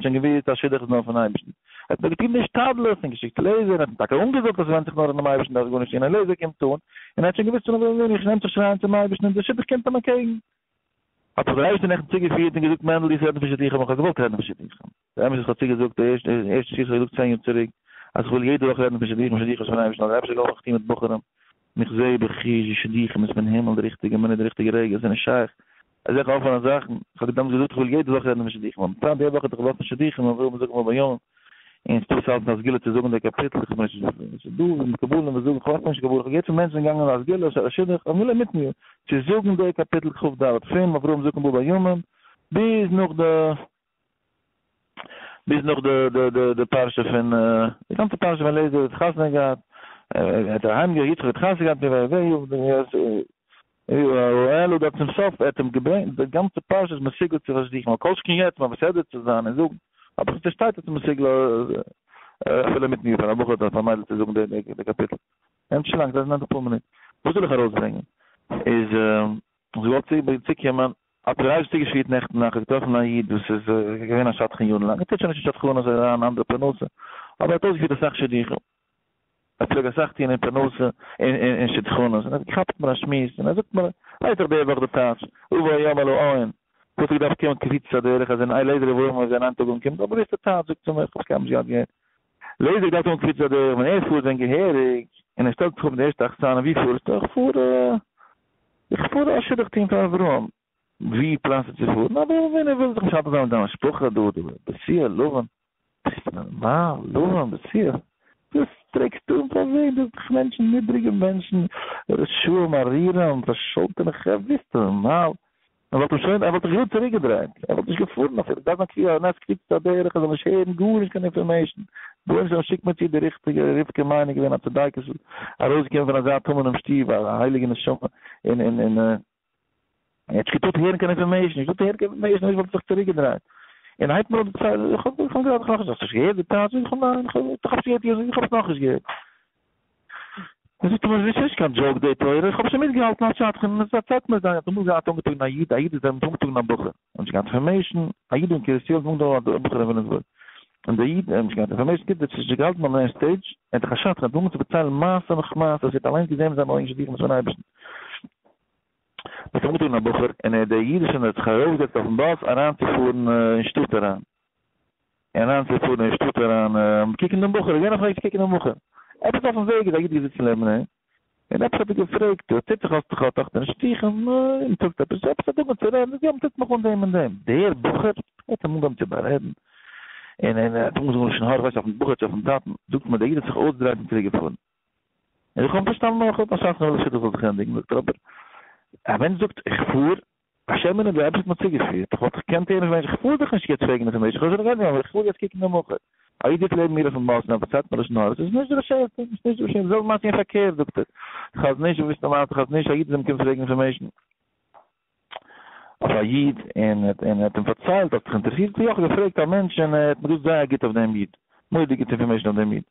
שוין געוואוסט אז שידוך איז נאר פון אייבערשטן. ער האט נאר געטון די השתדלות און געשיקט לעזער, און האט אים טאקע אנגעזאגט אז ס'ווענדט זיך נאר אינעם אייבערשטן דארף גארנישט טון, און לעזער קומט אן, און ער האט שוין געוואוסט פון אברהם אבינו, איך נעם זיך שרייען צום אייבערשטן און דער שידוך קומט אים אקעגן. האט זיך דער אייבערשטער נעכטן צוגעפירט און געזאגט מענדל דו וועסט רעדן פון שידוכים, איך האב געוואלט רעדן פון שידוכים. דער אמת איז איך האב צוגעזאגט די ערשטע ערשטע שיעור וואס איך האב געזאגט צען יאר צוריק אז איך וויל יעדע וואך רעדן פון שידוכים, שידוכים איז פון אייבערשטן, האט דער אייבערשטער געהאלפן איך טו מיט בחורים און איך זעה בחוש ווי שידוכים איז פון הימל די ריכטיגע מינוט די ריכטיגע רגע, עס איז נישט שייך אזעלכע אפענע זאכן, איך האב דעמאלטס געזאגט איך וויל יעדע וואך רעדן פון שידוכים, אבער בפרט די וואך האט זיך געלאזט פון שידוכים און וויל מ'זאגן ביום און ס'דא וואס האלטן א סגולה צו זאגן די קאפיטל, איך בין נישט ס'איז דא מקובלים וואס זאגן, כ'ווייס נישט קבלה, כ'האב געהערט פון מענטשן געגאנגען א סגולה, א שידוך, אפילו מיט מיר, צו זאגן די קאפיטל כ"ד פון אברהם זקן בא בימים ביז נאך די ביז נאך די די די די פרשה פון די גאנצע פרשה ווען לעזער האט חתונה געהאט, ער האט אהיים געהאט יצחק האט חתונה געהאט מיט ויהי דארט צום סוף ער האט אים געברענגט די גאנצע פרשה איז מסוגל צו פארזוכן על כל שכן יעצט מעביר סדרה צו זיין און זאגן אבער ס'שטייט אז ס'איז מסוגל אפילו מיטן יאר פאר א בחור אדער פאר א מיידל צו זאגן די קאפיטל נעמט נישט לאנג נעמט אפאר מינוט וואס וויל איך ארויסברענגען איז איך געוואלט צוקומען האט דער אייבערשטער צוגעפירט נעכטן נאכט האט געטראפן א איד וואס איז געווען א שדכן יארן לאנג ער טוט שוין נישט אין שדכנות ער איז אן אנדערע פרנסה אבער ער האט אויסגעפירט אסאך שידוכים ער פלעג אסאך טון אין פרנסה און אין שדכנות און ער האט געכאפט מיט מיר א שמועס און ער זאגט מיר ווייסט דאך די וואך די טייטש ובא היום אל העין וואלט ער געדארפט קומען קפיצת הדרך אז אין אליעזר אברהם איז אין איין טאג אנגעקומען אבער וואס איז די טייטש זאגט ער מיר איך האב עס קיינמאל נישט געהאט געהערט לעזער געדארפט האבן קפיצת הדרך ווען ער פארט ווען געהעריג און ער שטעלט זיך אפ אין די ערשטע אכסניא ווי פארסטו איך פאר איך פאר א שידוך טון פאר אברהם. ווי פלאנסטו צו פארן? אברהם אבינו וויל זיך משדך זיין מיט זיין משפחה דא דא בתואל לבן. ביסט נארמאל? לבן בתואל? וואס פרעגסטו אן פאר וועם? דאס איז דאך מענטשן נידריגע מענטשן רשעים ארורים פארשאלטענע חברה ביסט נארמאל? ער וואלט אים שוין, ער וואלט זיך גראד צוריקגעדרייט, ער וואלט נישט געפארן אפילו, דארף זיין קביעה, נס קפיצת הדרך, ער זאל נישט הערן גארנישט קיין information, רבונו של עולם שיק מיר צו די ריכטיגע, רבקה מיין איז געווען א צדיקת, ארויסגעקומען פון אזא טמא'נעם שטוב, א הייליגע נשמה, און און און ער האט נישט געטארט הערן קיין information, נישט געטארט הערן קיין information, אויב וואלט ער זיך צוריקגעדרייט, און הייבט מיר אן דערציילן, איך האב איך האב גראדע נאכנישט, האסט נישט געהערט די טייטש? זאג איך אים ניין, איך האב עס געהערט, איך האב עס נאכנישט געהערט. ער זאגט מיר עס איז נישט קיין joke די תורה, איך האב שוין מיטגעהאלטן א שדכן, און עס פארציילט מיר זיין, האט אמאל געהאט אנגעטראגן א איד, א איד איז דעמאלטס אנגעטראגן א בחור, האט נישט געהאט information, א איד אין קרית יואל איז אנגעטראגן א בחור אין וויליאמסבורג, און דער איד האט נישט געהאט information, גוט, ער האט נישט געהאלטן ביים לערנען stage, ער האט דאך א שדכן, האט אנגעהויבן צו פארציילן מעשה נאך מעשה, אז ער האט אליינס געזען מיט זיינע אויגן שידוכים פון אייבערשטן. מען האט אנגעטראגן א בחור, און דער איד איז שוין האט זיך ארויפגעזעצט אויפן באס אריינצופארן אין שטאט אריין. אריינצופארן אין שטאט אריין קוקן דעם בחור, איז געווען אויפן וועג צו קוקן דעם בחור, עפעס אויפן וועג איז א איד געזיצן לעבן אים, און עפעס האט ער געפרעגט, וואס טוט זיך, האסט דאך א טאכטער אין שידוכים, און זאגט עפעס, עפעס האט אנגעהויבן צו רעדן, יא, מ'טוט מיך אן דעם און דעם, דער בחור האט אים אנגעהויבן צו בארעדן, און ער האט אנגעזאגט לשון הרע, כ'ווייס אויפן בחור צו אויפן טאטן, זאגט מיר, דער איד האט זיך אויסגעדרייט און צוריק געפארן. און איך האב פארשטאנען אויך אז אסאך מאל די שידוך זאל זיך ענדיגן, זאגט ער אבער א מענטש זאגט איך פאר, השם און דער אייבערשטער האט מיר צוגעפירט, איך וואלט געקענט הערן פון מענטשן איך פאר דאך נישט יעצט פרעגן information, איך האב שוין געהערט איך פאר יעצט קוקן דעם בחור, א איד זיצט לעבן מיר אויפן באס און ער פארציילט מיר לשון הרע, עס איז נישט די באשערטע, עס איז נישט די באשערטע, די זעלבע מעשה און פארקערט זאגט ער, חזון איש וויסט נארמאל חזון איש, א איד איז אים געקומען פרעגן information. אויף א איד און און ער האט אים פארציילט האסט דיך אינטערעסירט יא איך האב געפרעגט א מענטש און ער האט מיר געזאגט זייער גוט אויף דעם איד מורא'דיג גוטע information אויף דעם איד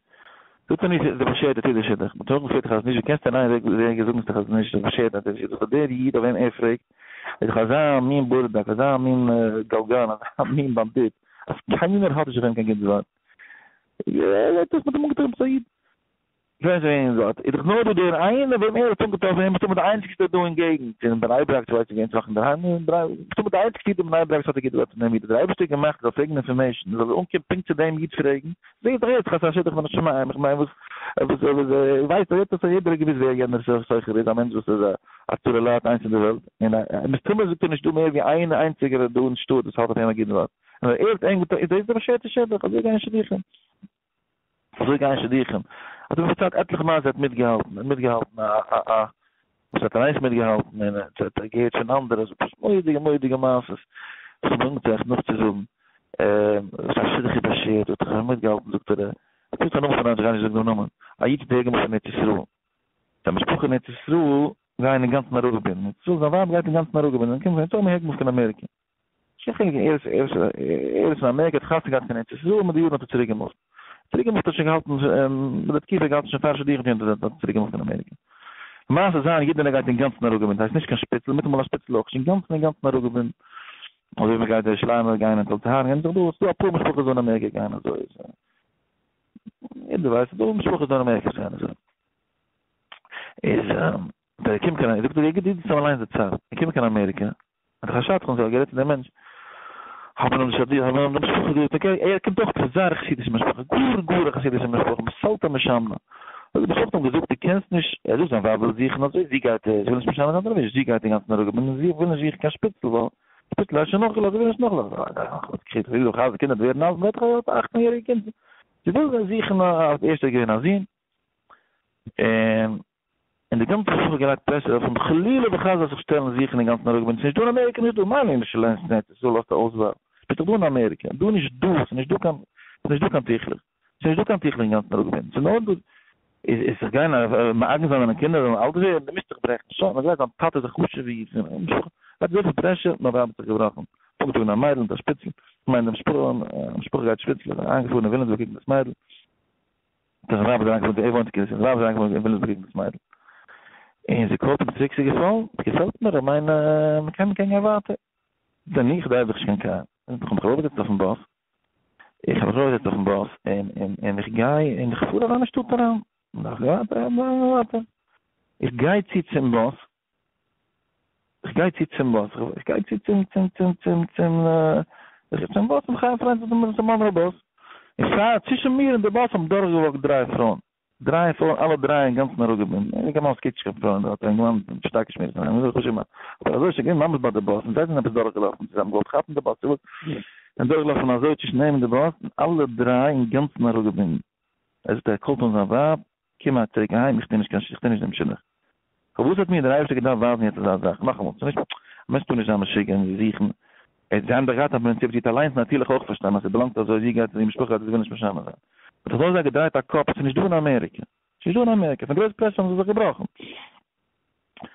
זאגט ער מיר ס'איז די באשערט ער טוט די שידוך מ'האט אים אויך געפרעגט חזון איש ווי קענסטו אין איין רגע זאגן ס'איז די חזון איש די באשערט ער טוט די שידוך דער איד אויף וועם ער פרעגט איז דאך אזא מין בורדאק אזא מין גאלגאן אזא מין באנדיט אז קיינער האט נישט אויף אים קיין גוט ווארט ער האט עס מיט אים אנגעטראגן צו א איד. ווען זיי זענען דארט איז דאך נאר דא דער איינער וועם ער האט אנגעטראפן, און מסתמא די איינציגסטער דא אין געגנט, אין בני ברק, כ'ווייס נישט וועם ס'נאך אינדערהיים אין בני ברק, מסתמא די איינציגסטע איד אין בני ברק וואס האט א גוט ווארט פון דעם איד, האט דער אייבערשטער געמאכט ער זאל פרעגן information, ער זאל אנקומען פונקט צו דעם איד פרעגן, זעהט דאך יעצט אז ס'איז א שידוך מן השמים, איך מיין וואס וואס וואס ווייסט דאך יעצט אז יעדער האט געוואוסט ווער יענער סוחר איז, א מענטש וואס איז א צרה לייט איינס אין די וועלט, און מסתמא זאגט ער נישט דא מער ווי איין איינציגער דא אין שטאט וואס האלט אויף אים א גוט ווארט, און ער האט אים געטראפן, איז דאס די באשערטע שידוך, אזוי גייען שידוכים. אזוי גייען שידוכים. האט ער מיר פארציילט עטליכע מאל אז ער האט מיטגעהאלטן, ער האט מיטגעהאלטן א א א וואס ער האט אליינס מיטגעהאלטן און ער האט געהערט פון אנדערע, אזוי פשוט מורא'דיגע מורא'דיגע מעשות וואס מ'לוינט זיך נאכצוזאגן. וואס א שידוך איז באשערט, האט ער מיטגעהאלטן זאגט ער, ער זאגט א נאמען פון איינעם, איך גיי נישט זאגן דעם נאמען, א איד האט אהערגעמופט פון ארץ ישראל, זיין משפחה אין ארץ ישראל גייען אינגאנצן אראפגעבינדן, ארץ ישראל זיין ווייב גייט אינגאנצן אראפגעבינדן, זיי קומען פון ארץ ישראל האבן אהערגעמופט קיין אמעריקע. שכן ער איז ער איז פון אמעריקע האט חתונה געהאט קיין ארץ ישראל מיט די יארן האט ער צוריק געמופט צוריק געמופט האט שוין געהאלטן מיט די תקופה געהאלטן שוין פאר שידוכים האט ער צוריק געמופט קיין אמעריקע למעשה זיין אידענע גייט אינגאנצן אראפגעבינדן הייסט נישט קיין שפיצל מיטאמאל א שפיצל אויך נישט אינגאנצן אינגאנצן אראפגעבינדן. אזוי ווי מ'גייט די ירושלימ'ער גייען אין תל טהרן, גייען זיך דא, ס'דא אפאר משפחות דא אין אמעריקע גייען אזוי, יעדער ווייסט ס'דא משפחות דא אין אמעריקע וואס גייען אזוי. איז ווען ער קומט קיין, זאגט ער די די האבן אליינס די צייט, ער קומט קיין אמעריקע, האט זיך א שדכן זיך גערעדט צו דעם מענטש, האבן אים די שדכן, האבן אים די משפחה געזאגט okay, ער קומט אויך פון זייער א חסידישע משפחה, גאר גאר א חסידישע משפחה, מסלתה משמנה, האט די משפחה אים געזאגט דו קענסט נישט, ער זאגט זיין ווייב וויל זוכן אזוי, זי גייט, זי וויל נישט משנה זיין די לבוש, זי גייט אינגאנצן אראפגעבינדן, זי וויל נישט זוכן קיין שפיצל, ווייל שפיצל הייסט שוין נאכגעלאזט, זי וויל נישט נאכלאזן, קינדער ווערן אלט, מ'רעדט דאך א אכצן יעריגע קינד, זי וויל זוכן א, ערשט איז געווען א זון, און און די גאנצע משפחה געלייגט pressure אויף אים חלילה וחס זאל זיך שטעלן זוכן אינגאנצן אראפגעבינדן ס'נישט דא אין אמעריקע נישט דא מיין נישט לערנסט אין ארץ ישראל האסטו אויסוואל ביסט דאך דא אין אמעריקע דא נישט דא ס'נישט דא קיין ס'נישט דא קיין טיכלעך ס'נישט דא קיין טיכלעך אינגאנצן אראפגעבינדן ס'איז נאר דא איז איז זיך גיין מעגן זיין זיינע קינדער זאלן אלט ווערן דו מוזט דיך ברעכן שוין מ'גלייבט זיין טאטע איז א חשוב'ע איד פון משפחה לייגט אזויפיל pressure מיין ווייב האט זיך געבראכן אנגעטראגן א מיידל מיט א שפיצל כ'מיין די משפחה משפחה גייט שפיצלעך איינגעפארן אין וויליאמסבורג קוקן דאס מיידל זיין ווייב איז אריינגעקומען ער וואוינט אין קרית יואל, זיין ווייב איז אריינגעקומען אין וויליאמסבורג קוקן דאס מיידל, און זי call ט אים צוריק ס'איז געפאלן, ס'געפעלט מיר, איך מיין מ'קען מ'קען גיין ווייטער. דען איך דריי זיך נישט קיין קאר, איך האב מיך ארויפגעזעצט אויפן באס, איך האב מיך ארויפגעזעצט אויפן באס, און און און איך גיי און איך פאר אריין אין שטאט אריין, מ'דארף גיין ווייטער ווייטער, איך גיי צו צום באס, איך גיי צו צום באס, איך גיי צו צום צום צום צום צום צום באס, צום חיים פריינד צום מאנרא באס, און פאר צווישן מיר און די באס האבן דורכגעוואקט דריי פרויען, דריי פרויען אלע דריי אינגאנצן אראפגעבינדן, און אינגערמאן וואס קוקט נישט קיין פרויען דארט, אינגערמאן מיט שטארקע שמירת עיניים, אזוי חשוב מאכט, אבער אזוי שוין געווען ממש ביי די באס, און זיי זענען עפעס דורכגעלאפן, זיי האבן געוואלט כאפן די באס צו וואס, זענען דורכגעלאפן אזוי צווישן אים און די באס, און אלע דריי אינגאנצן אראפגעבינדן, ער זאגט ער call ט אן זיין ווייב, קום אהער צוריק אהיים, איך טו נישט קיין איך טו נישט דעם שידוך. פארוואס האט מיר דער אייבערשטער געדארפט ווייזן יעצט אזא זאך? נאכאמאל, ס'איז נישט, א מענטש טאר נישט זיין משוגע און זוכן, ער זיי האבן דאך געהאט א פרינציפ, זי האט אליינס נאטירליך אויך פארשטאנען אז ס'באלאנגט אזוי, זי גייט, די משפחה גייט, זי וויל נישט משנה זיין. האט זיך נאר זיי געדרייט א קאפ, ס'איז נישט דא אין אמעריקע. ס'איז נישט דא אין אמעריקע. פון גרויס pressure האבן זיי זיך געבראכן.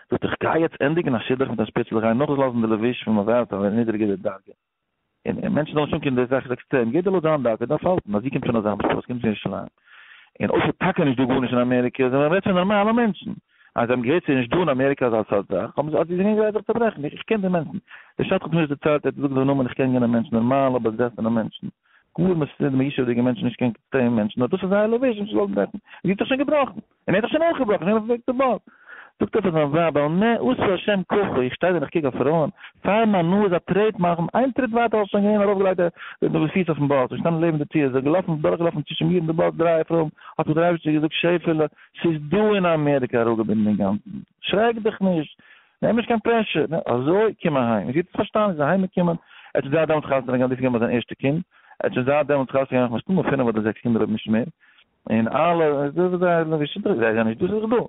זאגט איך גיי יעצט ענדיגן א שידוך מיט א שפיצל, איך גיי נאכלאזן די לבוש פון מיין ווייב אויף א נידריגערע דרגה. און מענטשן זאלן נישט אנקומען די זאך איז עקסטרעם, יעדער לויט זיין דרגה דארף האלטן אז זי קומט פון אזא משפחה, זי קומט פון ירושלים, און אויב ס'איז טאקע נישט דא גארנישט אין אמעריקע, זענען מיר רעדט פון נארמאלע מענטשן, אז זיי האבן געהערט ס'איז נישט דא אין אמעריקע אזא סארט זאך, האבן זיי אז זיי זענען גרייט זיך צו ברעכן, איך קען די מענטשן, דער שדכן האט מיר עס דערציילט, ער האט געזאגט זיין נאמען, איך קען יענע מענטשן, נארמאלע באזעסענע מענטשן, גאר מסודר מיושב'דיגע מענטשן, נישט קיין עקסטרעמע מענטשן, נאר דאס איז זייער לבוש, נישט געוואלט ברעכן, זי האט זיך שוין געבראכן. און ער האט זיך שוין אויך געבראכן, שוין אויפן וועג צום באס. זאגט ער פאר זיין ווייב, על מה עשה השם ככה, איך שטיי דא און איך קוק אויף פרויען, פאר מיין נאז א טרעט מאכן, איין טריט ווייטער וואלט שוין געווען ארויפגעלייגט די פיס אויפן באס, און שטאנען לעבן די טיר, זיי געלאפן, דורכגעלאפן צווישן מיר און די באס דריי פרויען, האט מיך דער אייבערשטער געזאגט, שעפעלע, ס'איז דא אין אמעריקע אראפגעבינדן אינגאנצן, שרעק דיך נישט, נעם נישט קיין pressure, אזוי קום אהיים. און זי האט עס פארשטאנען, זי איז אהיימגעקומען, ער האט שוין זייט דעמאלטס חתונה געהאט, דאס איז געווען ביי זיין ערשטע קינד, ער האט שוין זייט דעמאלטס חתונה געהאט מסתמא פינף אדער זעקס קינדער אויב נישט מער, און אלע, זיי זענען נישט דא, ס'איז דאך דא.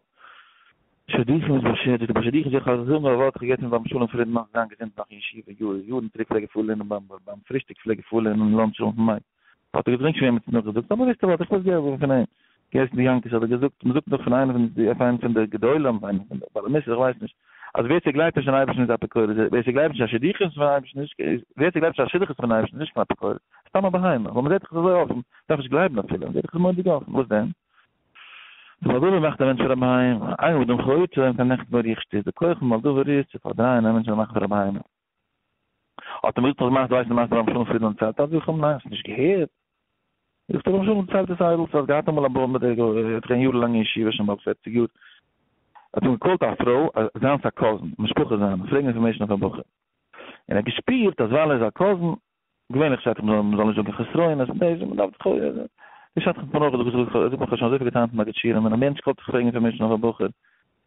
שידוכים איז באשערט, זאגט ער, ביי שידוכים זאג איך אז זאג נאר א ווארט, איך האב געהערט פון רבי שלום פרידמאן זיין געזונט נאך אין ישיבה יאר, יארן צוריק פלעג ער פארלערנען ביים ביים פרישטאג פלעג ער פארלערנען lunch room פון מייק, האט ער געדרינגט שוין עמיצן נאכגעזאגט, אבער ווייסטו וואס, איך וויל געבן פון אים, געהערט פון די יאנקיס האט ער געזאגט, מ'זאגט נאך פון איינעם פון די איינעם פון די גדולים, איינעם פון די בעלי מוסר, איך ווייס נישט, אז ווער ס'גלייבט נישט אין אייבערשטן איז אפיקורס, ווער ס'גלייבט נישט אז שידוכים איז פון אייבערשטן איז, ווער ס'גלייבט נישט אז שידוך איז פון אייבערשטן איז נישט קיין אפיקורס, סתם א בהמה, ווייל מ'זעט דאך עס אזוי אפן, מ'דארף נישט גלייבן אפילו, מ'זעט דאך עס מורא'דיג אפן, וואס דען? די בעל דבר מאכט א מענטש פאר א בהמה, אין אדם חוטא אלא אם כן נחתה בו רוח שטות, די כח פון בעל דבר איז צו פארדרייען א מענטש און מאכן פאר א בהמה. האט ער מיר געזאגט אז מאכט ווייסט די מעשה רבי שלום פרידמאן דערציילט אז איך האב ניין נישט געהערט. זאגט רבי שלום דערציילט עס איידל ס'האט געהאט אמאל א בחור מיט ער האט געווען יארן לאנג אין ישיבה שוין באלד פערציג יאר האט אים גע call ט א פרוי זיינס א cousin משפחה זיינע פרעגן information אויף א בחור און ער האט געשפירט אז ווייל ער איז א cousin געווענליך שטייט מ'זאל מ'זאל נישט זאגן חסרונות און דאס מ'דארף זיך די שדכן האט מיר אויך געזאגט זאגט מען כ'האב שוין אזויפיל געטאנצן ביי שיעורים ווען א מענטש call ט זיך פרעגן information אויף א בחור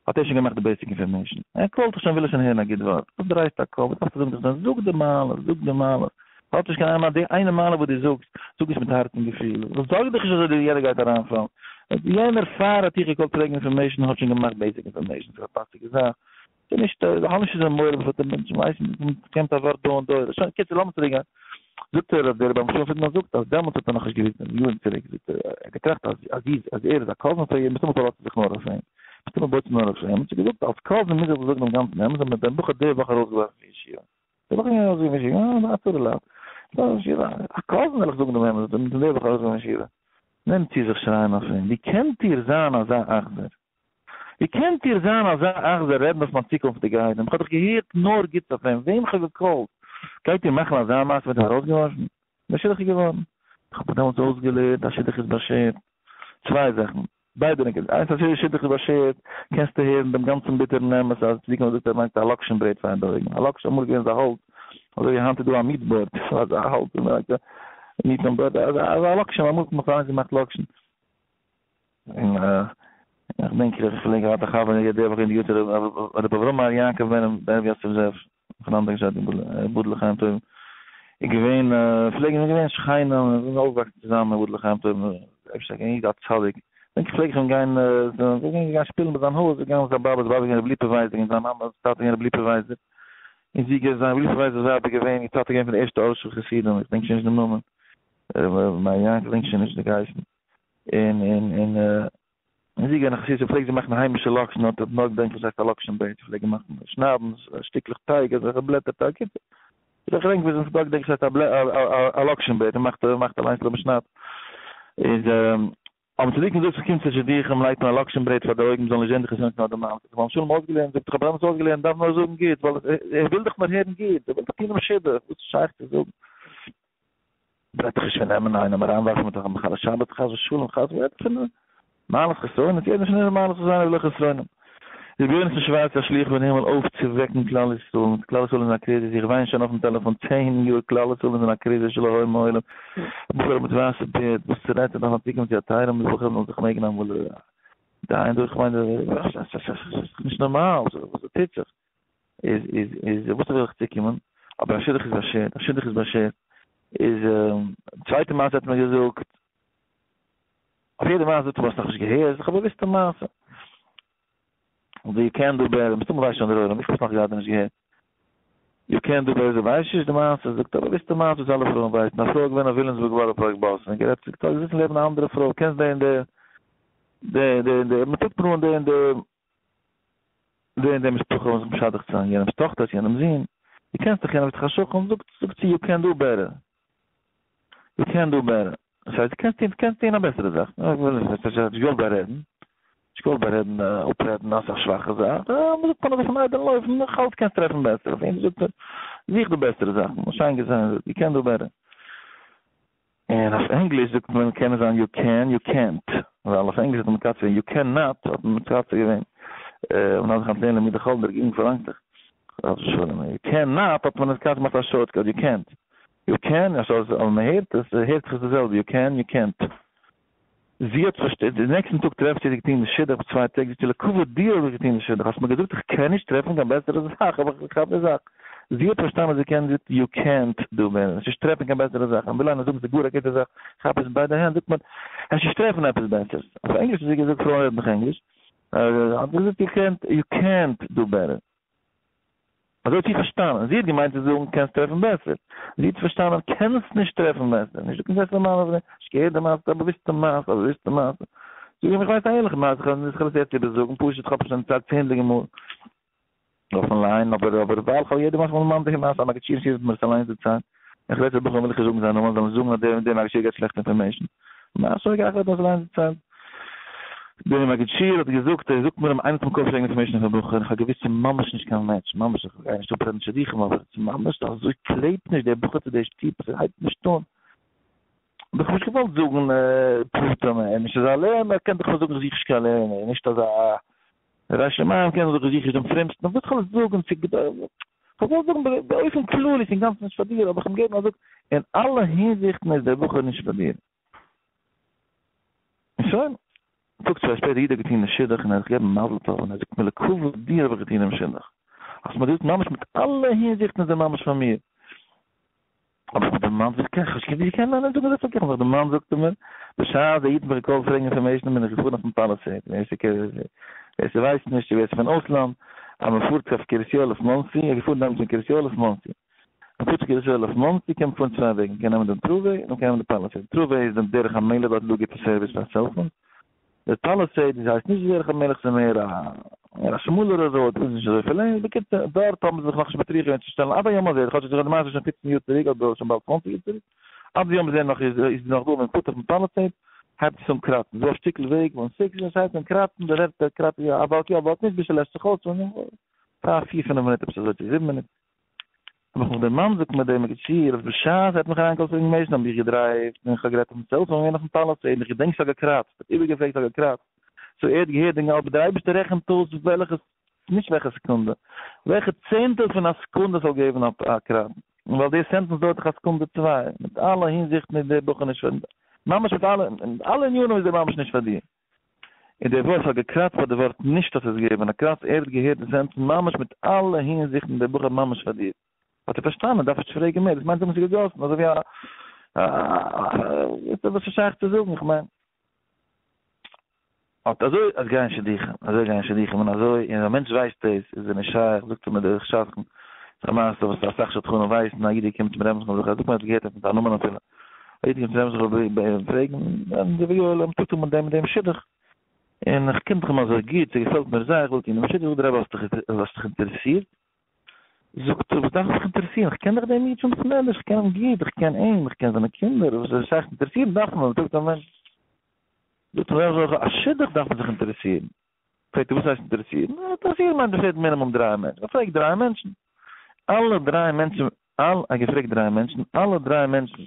האט ער שוין געמאכט די basic information, ער call ט דיך שוין וויל ער שוין הערן א גוט ווארט, וואס דרייסטו א קאפ, וואס דארפסטו זאגן דיך זאג די מעלות, זאג די מעלות, האט נישט קיין איין מעלה, די איינע מעלה וואס דו זאגסט, זאג עס מיט הארץ און געפיל, זארג דיך נישט אזוי די יענער גייט אריינפאלן, יענער פאר האט דיך גע call ט פרעגן information האט שוין געמאכט basic information, ס'איז א פאסיגע זאך, ס'איז נישט, האב נישט אזוי מורא בעפאר די מענטשן ווייסן, קומט א ווארט דא און דא, שוין, קיצור לאמיר צוריק גיין. זאגט ער אז דער רבי משולם פרידמאן זאגט אז דעמאלטס האט ער נאכנישט געוויסט דעם יארן צוריק זאגט ער ער האט געטראכט אז אז זי אז ער איז א cousin פאר איר מסתמא פארלאזט זי זיך נאר אויף אים מסתמא בויט זי נאר אויף אים האט זי געזאגט אלס cousin מוז איך דיר זאגן דעם גאנצן אמת אז מען האט דעם בחור די וואך ארויסגעווארפן פון ישיבה די וואך איז ער ארויסגעווארפן פון ישיבה אה א צרה לייד א cousin וועל איך זאגן דעם אמת מען האט אים די וואך ארויסגעווארפן פון ישיבה נעמט זי זיך שרייען אויף אים ווי קענט איר זיין אזא אכזר ווי קענט איר זיין אזא אכזר רעדן אויף מיין צוקונפטיגע איידעם, כ'האב דאך געהערט נאר גוטס אויף אים, וועם כ'האב גע call ט. גייט איר מאכן אזא מעשה מ'האט אים ארויסגעווארפן? דער שידוך איז געווארן. איך האב מיך דעמאלטס אויסגעלערנט א שידוך איז באשערט. צוויי זאכן. ביידע נקודות. איינס אז שידוך איז באשערט, קענסטו הערן דעם גאנצן ביטערן אמת אז צדיקים האבן געזאגט ער לייגט א לאקשן ברעט פאר די אויגן. א לאקש אמאל איז געווען אזא האלץ, אזוי ווי היינט איז דא א meat board, אזא האלץ און מ'לייגט א meat on board, אזא לאקשן, אמאל האט מען נאך אליינס געמאכט לאקשן. און איך דענק איך פלעג געהאט א חבר יעדע וואך אין די יו ט רבי אברהם מאיר יעקב בן רבי יוסף זאב פון אנדערע זייט יבדל לחיים טובים איז געווען פלעגן מיר געווען שכנים און זענען אויפגעוואקסן צוזאמען יבדל לחיים טובים אפשר א איד א צדיק דענק איך פלעג איך אים גיין גיין שפילן ביי זיין הויז געגאנגען מיט זיין באבע זיין באבע איז געווען רבי ליפא ווייזער און זיין מאמע טאטע איז געווען רבי ליפא ווייזער און זי איז זיין רבי ליפא ווייזער'ס ווייב איז געווען איר טאטע איז געווען פון די ערשטע ארשעווער חסידים איך דענק שוין נישט דעם נאמען רבי מאיר יעקב איך דענק שוין נישט די געהייסן. און און און און זי געווען א חסיד, זי פלעגט זי מאכן היימישע לאקשן, האט נאר געדענקט וואס הייסט א לאקשן ברעט, זי פלעגט מאכן שניידן שטיקלעך טייג אזעלכע בלעטער טייג, קיצור, איך געדענק ווי זי נאר געדענקט וואס הייסט א לאקשן ברעט, מען מאכט מאכט אליינס מען שניידט, איז האבן צדיקים געזאגט ס'קומט צו שידוכים לייגט מען א לאקשן ברעט פאר די אויגן מ'זאל נישט זען די חסרונות נאר די מעלות, האט רבי שלום אויסגעלערנט, זאגט איך האב דעמאלטס אויסגעלערנט דארף נאר זאגן גוט, ווייל ער וויל דאך נאר הערן גוט, ער וויל דאך טון דעם שידוך, וואס איז שייך צו זאגן. וועט דאך נישט פון נעמען איינעם אריינווארפן מיט א מחלל שבת חס ושלום חס ו פון מעלות חסרונות יעדער פון אונז מעלות חסרונות ולא חסרונים רבי יונתן שווארץ א שליח פון הימל אויפצווועקן כלל ישראל מיט כלל ישראל איז אין א קריזיס איך וויין שוין אויפן טעלעפאן צען יאר כלל ישראל איז אין א קריזיס שלא היה מעולם בחורים מיט ווייסע בערד וואס רעדט ער דארף מען צוקומען צו א תהלים די בחורים זאלן זיך מעגן אמאל דיין דורך כ'מיין נישט נארמאל וואס דא טוט זיך. איז איז איז וואס וויל איך צוקומען? אבער א שידוך איז באשערט, א שידוך איז באשערט. איז צווייטע מעשה האט מיר געזאגט, אויף יעדע מעשה זאגט ער האסט נאכנישט געהערט, איך האב באוויסטע מעשה. יו קען דו בעטער, מסתמא ווייסט שוין דער עולם, איך האב עס נאך גראדע נישט געהערט. יו קען דו בעטער, ווייסט נישט די מעשה, זאגט א באוויסטע מעשה וואס אלע פרויען ווייסן, א פרוי איז געווען אויף וויליאמסבורג בארא פארק באס און גערעדט, זאגט ער, זיצן לעבן א אנדערע פרוי, קענסט די און די, די די די, מען טראגט אן די און די. די און די משפחה האבן זיך משדך צו זיין יענעמס טאכטער צו יענעמס זון, דו קענסט דאך יענעם ביסט דאך א שכן, זאגט זאגט זי יו קען דו בעטער, יו קען דו בעטער, דאס הייסט דו קענסט טון קענסט טון א בעסערע זאך, נישט געוואלט בארעדן, נישט געוואלט בארעדן אפרעדן אז ס'איז א שוואכע זאך, מ'זאגט מען אזוי פון איידערן לויפן, נאך אלץ קענסט טרעפן בעסער, אויף אים זאגט ער, זוך די בעסערע זאכן, שיין געזאגט, יו קען דו בעטער. און אויף ענגליש זאגט מען קען עס זיין יו קען יו קענט, ווייל אויף ענגליש האט מען מקצר געווען יו קען נאט האט מען מקצר געווען מען דארף זיך אנטלערנען לימודי חול די רעגירונג פארלאנגט דאך חס ושלום יו קען נאט האט מען עס געמאכט א shortcut יו קענט יו קען אבער מען הערט עס הערט זיך עס די זעלבע יו קען יו קענט. זי האט פארשטענט, די נעקסטן טאג טרעפט זי זי געטון די שידוך צוויי טעג, זאגט זי לכבוד דיר האב איך געטון די שידוך, האסט מיר געזאגט איך קען נישט טרעפן קיין בעסערע זאך, האב איך געכאפט די זאך. זי האט פארשטאנען אז זי קען, זאגט יו קענט דו בעטער, וועסט נישט טרעפן קיין בעסערע זאך, און וויל איינער זאגן ס'איז גאר א גוטע זאך, כאפ עס ביידע הענט, זאגט מען, וועסט נישט טרעפן עפעס בעסערס. אויף ענגליש האט זי געזאגט, פרויען רעדן דאך ענגליש, האט זי געזאגט יו קענט, יו קענט דו בעטער. אזוי האט זי פארשטאנען, זי האט געמיינט צו זאגן קענסט טרעפן בעסער, זי האט פארשטאנען קענסט נישט טרעפן בעסער, נישט דו קענסט בעסער מיינען אויף דעם, נישט געהערט די מעשה, א באוויסטע מעשה, א באוויסטע מעשה, זאג אים איך ווייס א ענליכע מעשה, איך וועל עס יעצט איבערזאגן, פשוט איך האב עס שוין דערציילט צענדליגע מאל אויפן ליין, אבער אבער ווייל איך האב יעדע מאל דערמאנט די מעשה, א מגיד שיעור האט מיר עס אליינס דערציילט, איך רעד צו בחורים וויל איך נישט זאגן זיין נאמען, זאלן נישט זאגן אז דער און דער מגיד שיעור געבט שלעכטע information, מעשה היה כך האט מיר עס אליינס דערציילט. דער מגיד שיעור האט געזאגט, ער זאגט מיר איינער האט מיר קודם פרעגן information אויף א בחור, איך האב געוואוסט ס'איז ממש נישט קיין match, ממש, איך גיי נישט אפרעדן שידוכים אבער ס'איז ממש אזוי קלעבט נישט דער בחור צו דער שטוב, ס'הייבט נישט אן. אבער איך האב נישט געוואלט זאגן פרטים, ער איז נישט אזא לערנער, ער קען דאך זאגן איך זוך נישט קיין לערנער, נישט אזא ירא שמים קען זאגן איך זוך נישט דעם פרומסטן, וואס כ'וועל זאגן צו כ'האב געוואלט זאגן באופן כללי ס'איז אינגאנצן נישט פאר דיר, אבער איך האב אים געגעבן א זאג, אין אלע הינזיכטן איז דער בחור נישט פאר דיר. און שוין. טאג צוויי שפעטער איד האט געטון די שידוך און ער האט געגעבן מזל טוב און ער זאגט מיר לכבוד דיר האב איך געטון דעם שידוך. האסט מיר געזאגט ממש מיט אלע הינזיכטן איז ער ממש פאר מיר. האב איך מיך דערמאנט ווי קען איך ווי קען איינער זאגן אזוי פארקערט האב איך דערמאנט זאגט ער מיר בשעת דער איד האט מיך געקאלט פרעגן information בין איך געפארן אויפן פאליסעיד ווער ס'ווייסט נישט ווער ס'איז פון אויסלאנד אז מ'פארט אויף קרית יואל אויף מאנסי איך געפארן דעמאלטס פון קרית יואל אויף מאנסי מען פארט צו קרית יואל אויף מאנסי קען מען פארן צוויי וועגן, מען קען נעמען דעם thruway און מען קען נעמען די פאליסעיד, thruway איז דעם דרך המלך דארט איז דא גוטע סערוויס פאר cellphones, די פאליסעיד איז הייסט נישט דרך המלך ס'איז מער א מער א שמאלערע road איז נישט אזוי פיל לענגס, בקיצור דארט האבן זיי זיך נאכנישט מטריח געווען צו שטעלן עד היום הזה, כאטש די מעשה איז שוין פופצן יאר צוריק אדער שוין באלד צוואנציג יאר צוריק, עד היום הזה נאך איז איז נאך דא ווען מ'פארט אויפן פאליסעיד הייבט עס אן קראצן, ס'דא א שטיקל וועג וואן סיקס און ס'הייבט אן קראצן די ווערטער קראצן יא א ווארט יא א ווארט נישט ביז ס'לעשט זיך אויס פאר פיר פינף מינוט עפעס אזוי צו זיבן מינוט. האב איך מיך דערמאנט זאגט מיר דער מגיד שיעור אז בשעת ער האט מיך אריינגעקאלט פאר information האב איך געדרייווט און איך האב גערעדט אויפן cellphone געווען אויפן Palisade און איך געדענק ס'האט געקראצט, האט איבערגעפרעגט ס'האט געקראצט, so ער האט געהערט דעם אבער דער אייבערשטער רעכנט אויס וועלכע, נישט וועלכע סעקונדע, וועלכע צענטל פון א סעקונדע ס'זאל געבן א קראץ, ווייל די sentence דויערט דאך א סעקונדע צוויי, מיט אלע הינזיכטן איז דער בחור נישט פאר, ממש מיט אלע, אין אלע ענינים איז ער ממש נישט פאר דיר. און דער ווארט האט געקראצט פאר די ווארט נישט האט עס געגעבען א קראץ ער האט געהערט די sentence ממש מיט אלע הינזיכטן דער בחור ממש פאר דיר האט ער פארשטאנען דארף נישט פרעגען מער דאס מיינט זאגן ס'איז געגאסן אזוי ווי א א וואס איז שייך צו זאגן איך מיין אט אזוי אז גייען שידוכים אזוי גייען שידוכים און אזוי און א מענטש ווייסט דאס איז ער נישט שייך זאגט ער מיר דער שדכן ס'איז א מעשה וואס אסאך שדכנים ווייסן א איד געקומען צום רעבען זכרונו לברכה זאגט מען האט געהערט עפעס א נאמען אפילו אויב קומט רעבען זיך פרעגן, די ויואל האבן טוט אן מיט דעם און דעם שידוך, און איך קען דאך אים אזוי גוט, ס'געפעלט מיר זייער, איך וויל טון דעם שידוך, זאגט דער רבי האסט דיך אינטערעסירט? זאגט ער וואס דארף איך זיך אינטערעסירן, איך קען דאך דעם איד פון בית מדרש, איך קען אים גוט, איך קען אים, איך קען זיינע קינדער, וואס איז שייך אינטערעסירן דארף מען, זאגט א מענטש, זאגט דער רבי א שידוך דארף מען זיך אינטערעסירן, פרעגט ער וואס הייסט אינטערעסירן? אינטערעסירן מיינט מען פרעגט מינימום דריי מענטשן, מען פרעגט דריי מענטשן, אלע דריי מענטשן, אל האט געפרעגט דריי מענטשן, אלע דריי מענטשן,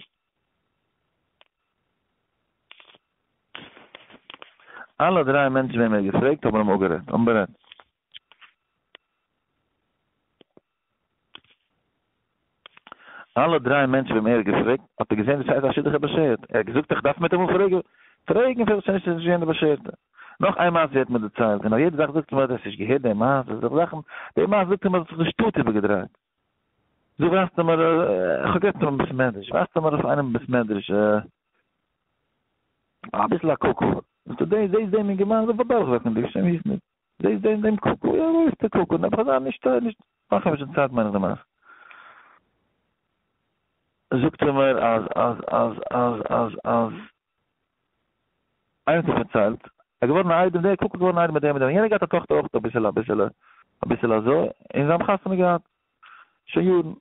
אלע דריי מענטשן וועם ער האט געפרעגט האבן אים אפגערעדט, האבן בארעדט. אלע דריי מענטשן וועם ער האט געפרעגט האט ער געזען דאס הייסט א שידוך איז באשערט, ער האט געזאגט איך דארף מיט אים פרעגן, פרעגן פארוואס ס'איז נישט געווען די באשערטע. נאך איין מעשה האט מיר דערציילט, און אויף יעדע זאך זאגט ער מיר האסט נישט געהערט די מעשה, זאג זאכן, די מעשה זאגט ער מיר האט זיך די שטאט איבערגעדרייט. זאג ווייזט ער מיר, איך האב גערעדט אין בית מדרש, ווייזט ער מיר אויף איינעם אין בית מדרש, אביסל א קוקו, זאגט ער דעי זעהסט דעם אינגערמאן, זאג פארדורכוועקנדיג, שוין וויסנדיג. זעהסט דעם דעם קוקו? יא וואו איז דער קוקו? נעבעך אזא נישט נישט מאך אים נישט צייט מיין איך די מעשה. זאגט ער מיר אז אז אז אז אז אז איינער האט מיר פארציילט ער איז געווארן א איידעם דער קוקו איז געווארן א איידעם מיט דעם און דעם יענער געהאט א טאכטער אויך אביסעלע אביסעלע אביסעלע אזוי און זיי האבן חתונה געהאט שוין יארן.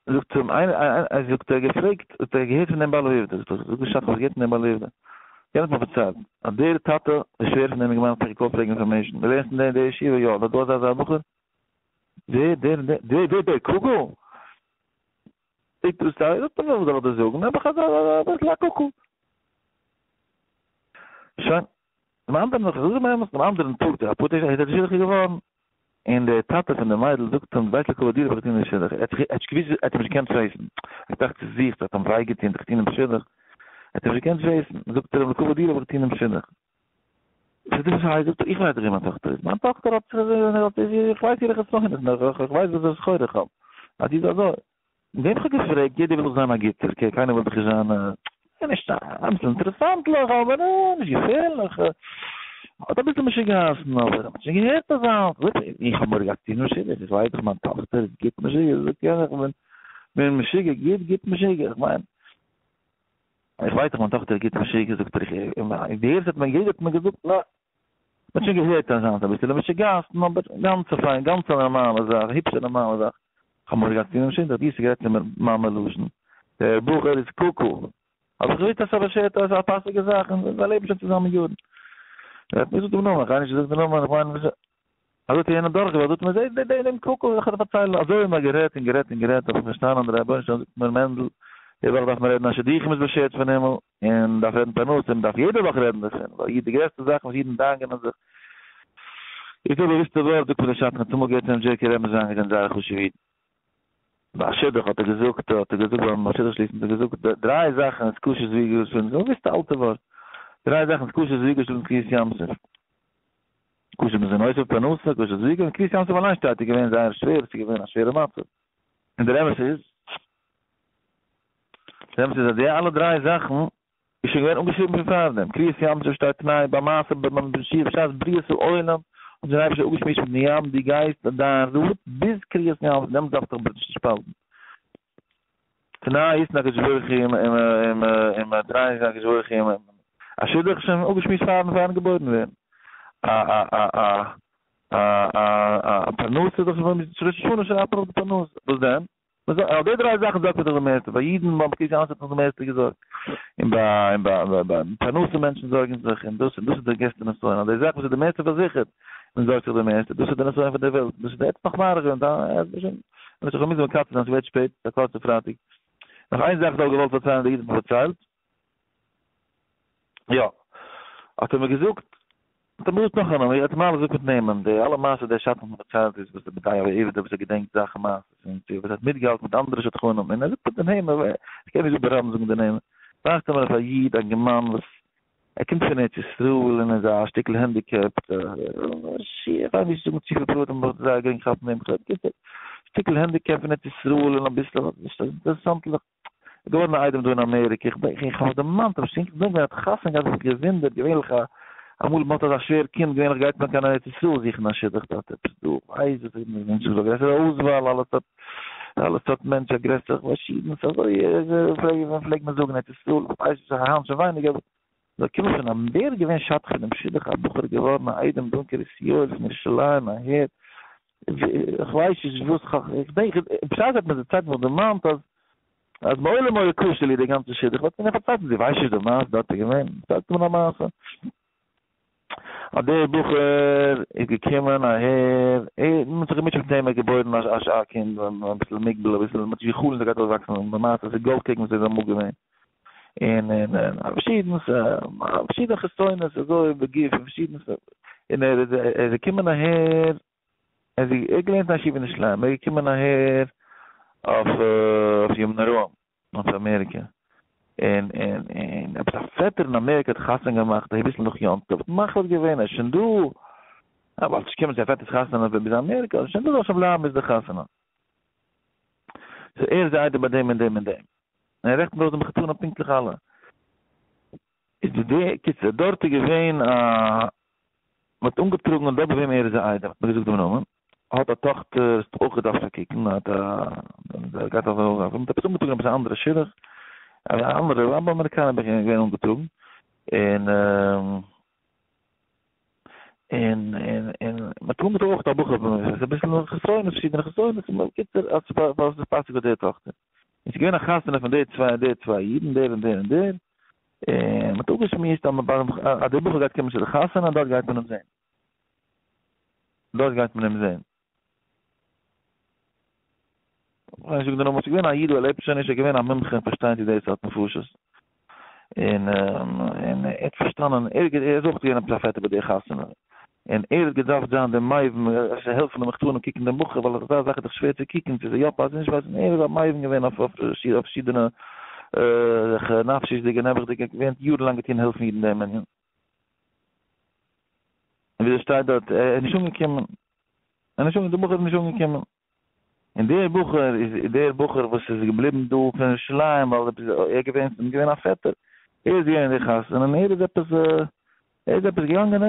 זאגט אים איינער, איינער, זאגט ער געפרעגט, האט ער געהערט פון דעם בעל העובדא, זאגט ער, זאג נישט אז כ'האב געהערט פון דעם בעל העובדא, יענער האט מיר פארציילט, אז דער טאטע, דער שווער פון דעם אינגערמאן האט מיך געקאלט פרעגן information, דו לערנסט אין דער און דער ישיבה, יא, דארט דא אזא אזא בחור, ווער, דער און דער, דער, דער, דער קוגל? זאגט ער, זאגט ער, וואס זאל איך דיר זאגן, נעבעך אזא אזא אביסל א קוקו. שוין, דעם אנדערן, איך זאג דעם אמת, דעם אנדערן טאג, דער אפאר טעג איז ער שידוך געווארן, און דער טאטע פון די מיידל זאגט אים, ווייסט לכבוד דיר האב איך געטון די שידוך, ער האט זיך, ער האט נישט געוואוסט, ער האט אים נישט געקענט face ן, ער האט געטראכט צו זיך, ס'האט אים וויי געטון זיך טון דעם שידוך, ער האט אים נישט געקענט face ן, זאגט ער אים, לכבוד דיר האב איך געטון דעם שידוך. זאגט ער, וואס הייסט? זאגט ער, איך ווייס דאך ווי מיין טאכטער איז, מיין טאכטער האט זיך, איך ווייס אירע חסרונות, נאר איך ווייס וואס א סחורה איך האב, אז זי איז אזוי. וועם כ'האב געפרעגט, יעדער וויל דאך זיין א גוטער, okay, קיינער וויל דאך נישט זיין א, נישט א, אביסל אינטערעסאנטליך, אבער נישט געפערליך, האט אביסל משוגעת'ן, אבער האט שוין געהערט אזאנס, איך האב מורא געהאט צו טון משוגע, איך ווייס דאך מיין טאכטער איז גוט משוגע, זאגט יענער איך בין בין משוגע, גוט גוט משוגע, איך מיין, איך ווייס דאך מיין טאכטער איז גוט משוגע, זאגט ער, איך, די ערשטע האט מיר, יעדער האט מיר געזאגט, נא. מ'האט שוין געהערט אזאנס אביסעלע משוגעת'ן אבער גאנץ א פיין גאנץ א נארמאלע זאך היפש א נארמאלע זאך כ'האב מורא געהאט צו דעם שידוך דו האסט גערעדט צו מיר מאמע לשון דער בחור איז קוקו האב איך געוואוסט אז ס'איז באשערט אז א פאסיגע זאך און זיי לעבן שוין צוזאמען יארן ער האט מיר געזאגט דעם נאמען כ'גיי נישט זאגן די נאמען כ'מיין אזוי האט יענער דורכגעוואלט זאגט מיר זעסט דעם דעם קוקו איך האב דיר פארציילט אזוי האבן מיר גערעדט און גערעדט און גערעדט האב איך פארשטאנען דער רבונו של עולם זאגט מיר מענדל די וואך דארף מען רעדן אז שידוכים איז באשערט פון הימל און דארף רעדן פרנסה, מען דארף יעדע וואך רעדן דערפון, ווייל די גרעסטע זאכן וואס אידן דאגה'נען זיך, איז דא באוויסטע ווארט, זאגט מיר דער שדכן, צומאל געהערט פונעם דזשערקי רבי'ן זיין געזען זייער חשוב'ע אידן. ביי א שידוך האט ער געזאגט, האט ער געזאגט ביים שידוך שליסן האט ער געזאגט, דריי זאכן איז קשה זוויגה געשלאגן, ס'איז א באוויסטע אלטע ווארט, דריי זאכן איז קשה זוויגה געשלאגן קריעת ים סוף, קשה מזונותיו פרנסה, קשה זוויגה, און קריעת ים סוף אליין שטייט איז געווען זייער שווער, ס'איז געווען א שווערע מצב. און דער אמת איז, דער אמת איז אז די אלע דריי זאכן איז שוין געווען אנגעשריבן פון פארדעם, קריעת ים סוף שטייט תנאי ביי מעשה בראשית בשעת בריאת העולם האט דער אייבערשטער אפגעשמועסט מיטן ים דו גייסט דיין route ביז קריעת ים סוף דעמאלטס דארפסטו דיך נישט שפאלטן. תנאי איז הקדוש ברוך הוא עם עם תנאי איז הקדוש ברוך הוא עם א שידוך איז שוין אפגעשמועסט פארן פארן געבוירן ווערן. א א א א א א א פרנסה איז דאך שוין ראש השנה שרייבט מען אויף די פרנסה וואס דען? אויף די דריי זאכן זארגט מען זיך די מערסטע, ביי אידן ביים קריעת ים סוף האט מען זיך די מערסטע געזארגט, און ביי און ביי ביי פרנסה מענטשן זארגן זיך, און דאס און דאס איז די גרעסטע נסיון, אז די זאך וואס איז די מערסטע פארזיכערט, מען זארגט זיך די מערסטע, דאס איז די נסיון פון די וועלט, דאס איז די עפעס נאך מאריך געווען, שוין. און איך מוז מקצר זיין, ס'ווערט שפעט, ס'איז א קורצע פרייטאג. נאך איין זאך וואס איך האב געוואלט פארציילן, דער איד האט מיר פארציילט. יא. האט ער מיר געזאגט, האט ער מיר געזאגט נאך א נאמען, ער האט מיר אלעס געזאגט מיט נעמען, די אלע מעשות דער שדכן האט מיר פארציילט איז וואס דער בדאי אבי עבד וואס ער געדענקט זאכן מעשות און צו וואס ער האט מיטגעהאלטן מיט אנדערע שדכנים, און ער זאגט מיט די נעמען, איך קען נישט דא ברבים זאגן די נעמען, ווייזט ער מיר אויף א איד א אינגערמאן וואס ער קומט פון ארץ ישראל און איז א שטיקל handicapped, איך וויל נישט זאגן צופיל פרטים אבער זייער גרינג כאפן דעם חלק, בקיצור, שטיקל handicapped פון ארץ ישראל און אביסל אינטערעסאנטליך געווארן א איידעם דא אין אמעריקע, איך דענק איך האב מיך דערמאנט אבער שוין געדענקט ווען ער האט חתונה געהאט האב איך זיך געוואונדערט, געווענליך א אמאל מען האט אזא שווער קינד געווענליך גייט מען קיין ארץ ישראל זוכן א שידוך דארט עפעס דא ווייס וואס איז מענטשן וואס א גרעסערע אויסוואל אלע סארט אלע סארט מענטש א גרעסערע פארשידענס אזוי פלעגט מען זאגן ארץ ישראל כ'ווייס נישט היינט שוין ווייניגער אבער זאל קומען פון א ווער איז געווען שדכן פון דעם שידוך א בחור געווארן א איידעם דא אין קרית יואל פון ירושלים אהער כ'ווייס נישט וואס כ'דענק בשעת האט מיר דערציילט מיך דערמאנט אז אז מעולם היה קשה לי די גאנצע שידוך האט מיר פארציילט אז דו ווייסט נישט די מעשה דארט איז געווען דערציילט מיר א מעשה אז דער בחור איז געקומען אהער ער מען האט זיך געמוטשעט מיט אים ער איז געבוירן א א קינד אביסל מוגבל אביסל מען האט נישט גע'חלומ'ט ער גייט אויסוואקסן למעשה עס איז גאלד קעגן וואס ער איז אמאל געווען און און און פארשידענס פארשידענע חסרונות אזוי בגוף און פארשידענס און ער איז ער איז געקומען אהער ער איז ער האט געלערנט אין א ישיבה אין ירושלים ער איז געקומען אהער אויף אויף ימים נוראים אויף אמעריקע און און און עפעס א פעטער אין אמעריקע האט חתונה געמאכט אביסל נאך יום טוב האט מחליט געווען ער איז שוין דא ער וואלט נישט געקומען צו א פעטער'ס חתונה ביז אמעריקע ער איז שוין דא זאל שוין בלייבן ביז די חתונה so ער איז די איידעם ביי דעם און דעם און דעם. און ער רעכנט אויס די מחותנים פונקטליך אלע. איז די די קיצור דארט איז געווען א מען האט אנגעטראגן און דארט ביי וועם ער איז א איידעם האט מען געזאגט דעם נאמען האט א טאכטער האט אויך געדארפט פארקוקן האט א געהאט א מען האט עפעס אנגעטראגן עפעס א אנדערע שידוך א אנדערע אמעריקאנער בין איך געווען אנגעטראגן און און און און מען טאר מיט אויך א בחור ס'איז אביסל חסרונות פארשידענע חסרונות בקיצור אז ס'איז פאסיג פאר די טאכטער און ס'איז געווען א חתונה פון די צוויי די צוויי אידן דער און דער און דער און מ'האט אפגעשמועסט אז אז דער בחור גייט קומען צו די חתונה און דארט גייט מען אים זען דארט גייט מען אים זען. כ'גיי נישט זאגן די נאמען, ס'איז געווען א איד ער לעבט שוין נישט, ער איז געווען א מומחה אין פארשטיין צו די סארט נפשות, און און ער האט פארשטאנען, ער איז אויך געווען עפעס א פעטער ביי די חתונה, און ער האט געדארפט זיין דער מבין, העלפן די מחותנים קוקן דעם בחור, ווייל אזא זאך איז דאך שווער צו קוקן צו ס'איז יא פאסיג נישט פאסיג, און ער איז א מבין געווען אויף פארשידענע נפשיות'דיגע נעבעכדיגע, געווען יארן לאנג געטון העלפן אידן דעם ענין. און ווי עס שטייט דארט, ער איז נישט אנגעקומען, ער איז נישט אנגעקומען, דער בחור איז נישט אנגעקומען. און דער בחור איז דער בחור וואס איז געבליבן דא פון ירושלים ווייל ער איז געווען ס'איז געווען א פעטער, ער איז געווען אין די חתונה און ער איז עפעס ער איז עפעס געגאנגען